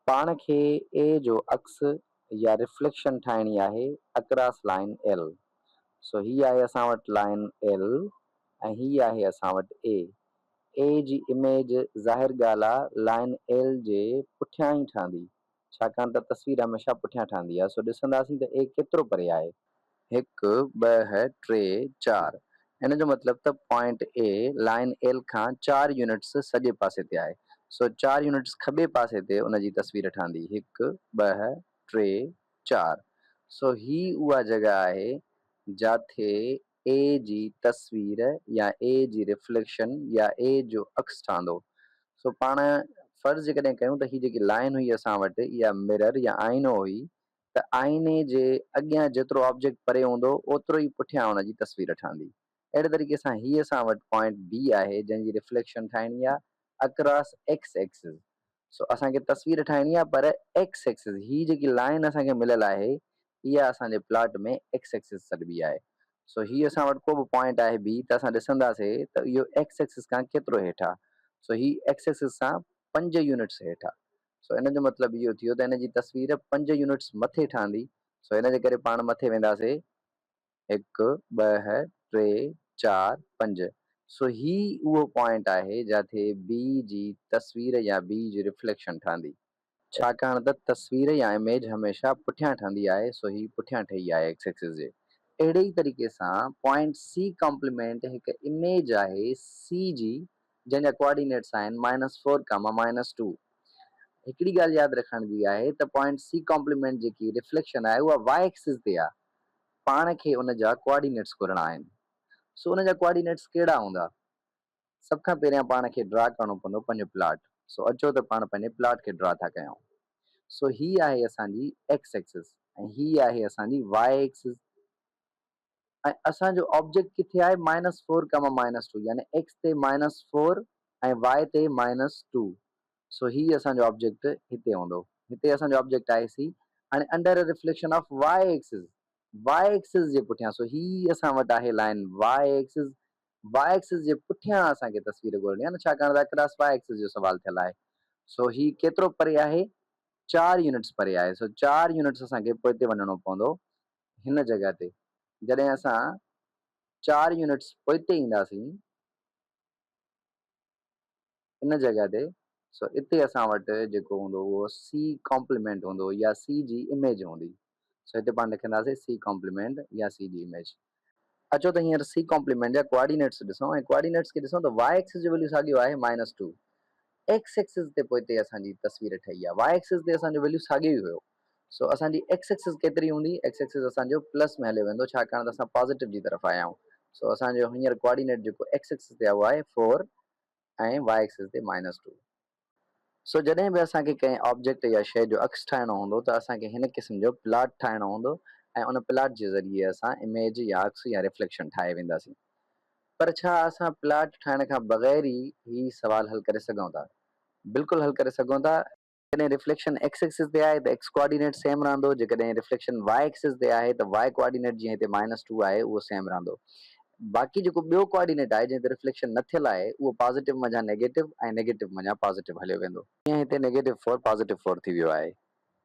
پاڻ کي اي جو عڪس يا رفليڪشن ٺاهڻي آهي اڪراس لائين ايل. سو هي آهي اسان وٽ لائين ايل ۽ هي آهي اسان وٽ اي. اي جي اميج ظاهر ڳالهه آ لائين ايل جي پٺيان ئي ٺهندي ڇاڪاڻ ته تصوير هميشه پٺيان ٺهندي آ سو ڏسنداسين ته اي ڪيترو پري آهي. هڪ، ٻه، ٽي، چار. ان جو مطلب ته پوائنٽ اي لائين ايل کان چار يونٽس سڄي پاسي تي آهي. سو چار يونٽس کٻي پاسي تي ان جي تصوير ٺهندي. هڪ، ٻه، ٽي، چار. سو هي اها جڳهه آهي جاٿي اي جي تصوير يا اي جي رفليڪشن يا اي جو عڪس ٺهندو. سو پاڻ فرض جيڪڏهن ڪيون ته هي جيڪي لائين هئي اسان وٽ اها مرر يا آئينو هئي ته آئيني جي اڳيان جيترو آبجيڪٽ پري هوندو اوترو ئي پٺيان ان جي تصوير ٺهندي. اهڙي طريقي سان هي اسان وٽ پوائنٽ بي آهي جنهن جي رفليڪشن ٺاهڻي آهي اڪراس ايڪس ايڪسز. سو اسان کي تصوير ٺاهڻي آهي پر ايڪس ايڪسز هي جيڪي لائين اسان کي مليل آهي اها اسان جي پلاٽ ۾ ايڪس ايڪسز سڏبي آهي. سو هي اسان وٽ ڪو به پوائنٽ آهي بي ته اسان ڏسنداسي ته اهو ايڪس ايڪسز کان ڪيترو هيٺ آهي. سو هي ايڪس ايڪسز سان پنج يونٽس هيٺ آهي. سو ان جو مطلب اهو ٿيو ته ان جي تصوير پنج يونٽس مٿي ٺهندي. سو ان جي ڪري پاڻ مٿي وينداسي هڪ، ٻه، ٽي، چار، پنج. سو هي اهو پوائنٽ آهي جاٿي بي جي تصوير يا بي جي رفليڪشن ٺهندي. ڇاڪاڻ ته تصوير يا اميج هميشه پٺيان ٺهندي آهي سو هي پٺيان ٺهي آهي ايڪس ايڪسس جي. اهڙي ئي طريقي سان پوائنٽ سي ڪامپليمينٽ هڪ اميج آهي سي جي جنهن جا ڪوآرڊينيٽس آهن minus four comma minus two. هڪڙي ڳالهه ياد رکڻ جي آهي ته پوائنٽ سي ڪامپليمينٽ جيڪي رفليڪشن آهي اها واء ايڪسز تي آهي. پاڻ کي ان جا ڪوآرڊينيٽس گهرڻا آهن. سو ان جا ڪوآرڊينيٽس ڪهڙا هوندا؟ سڀ کان پهريان پاڻ کي ڊرا ڪرڻو پوندو پنهنجو پلاٽ. سو اچو ته پاڻ پنهنجي پلاٽ کي ڊرا ٿا ڪيون. سو هي آهي اسان جي ايڪس ايڪسز ۽ هي آهي اسان جي واء ايڪسز. ۽ اسان جو آبجيڪٽ ڪٿي آهي minus four comma minus two يعني ايڪس تي مائنس فور ۽ وائي تي مائنس ٽو سو هي اسان جو آبجيڪٽ هتي هوندو هتي اسان جو آبجيڪٽ آهي سي هاڻي under reflection of Y axis Y axis جي پٺيان سو هي اسان وٽ آهي line Y axis Y axis جي پٺيان اسان کي تصوير ڳولڻي آهي نه ڇاڪاڻ ته اڪراس وائي ايڪسز جو سوال ٿيل آهي سو هي ڪيترو پري آهي چار يونٽس پري آهي سو چار يونٽس اسان کي پوئتي وڃڻو پوندو هن جڳهه تي جڏهن اسان چار يونٽس پوئتي اينداسين ان جڳهه تي سو اتي اسان وٽ جيڪو هوندو اهو سي ڪامپليمينٽ هوندو يا سي جي اميج هوندي سو هتي پاڻ لکنداسين سي ڪامپليمينٽ يا سي جي اميج. اچو ته هينئر سي ڪامپليمينٽ جا ڪوآرڊينيٽس ڏسون ۽ ڪوآرڊينيٽس کي ڏسون ته واء ايڪسس جو ويليو ساڳيو آهي مائنس ٽو ايڪس ايڪسس تي پوئتي اسان جي تصوير ٺهي آهي واء ايڪسس تي اسان جو ويليو ساڳيو ئي هيو سو اسان جي ايڪس ايڪسس ڪيتري هوندي؟ ايڪس ايڪسس اسان جو پلس ۾ هليو ويندو ڇاڪاڻ ته اسان پازيٽو جي طرف آيا آهيون. سو اسان جو هينئر ڪوآرڊينيٽ جيڪو ايڪس ايڪسس تي آهي اهو آهي فور ۽ واء ايڪسس تي مائنس ٽو. سو جڏهن به اسان کي ڪنهن آبجيڪٽ يا شيء جو عڪس ٺاهڻو هوندو ته اسان کي هن قسم جو پلاٽ ٺاهڻو هوندو ۽ ان پلاٽ جي ذريعي اسان اميج يا عڪس يا رفليڪشن ٺاهي وينداسين. پر ڇا اسان پلاٽ ٺاهڻ کان بغير ئي هي سوال حل ڪري سگهون ٿا؟ بلڪل حل ڪري سگهون ٿا. جيڪڏهن رفليڪشن ايڪس ايڪسس تي آهي ته ايڪس ڪوآرڊينيٽ سيم رهندو، جيڪڏهن رفليڪشن وائي ايڪسس تي آهي ته وائي ڪوآرڊينيٽ جيئن هتي مائنس ٽو آهي اهو سيم رهندو. باقي جيڪو ٻيو ڪوآرڊينيٽ آهي جنهن تي رفليڪشن نه ٿيل آهي اهو پازيٽو منجهان نيگيٽو ۽ نيگيٽو منجهان پازيٽو هليو ويندو. جيئن هتي نيگيٽو فور پازيٽو فور ٿي ويو آهي.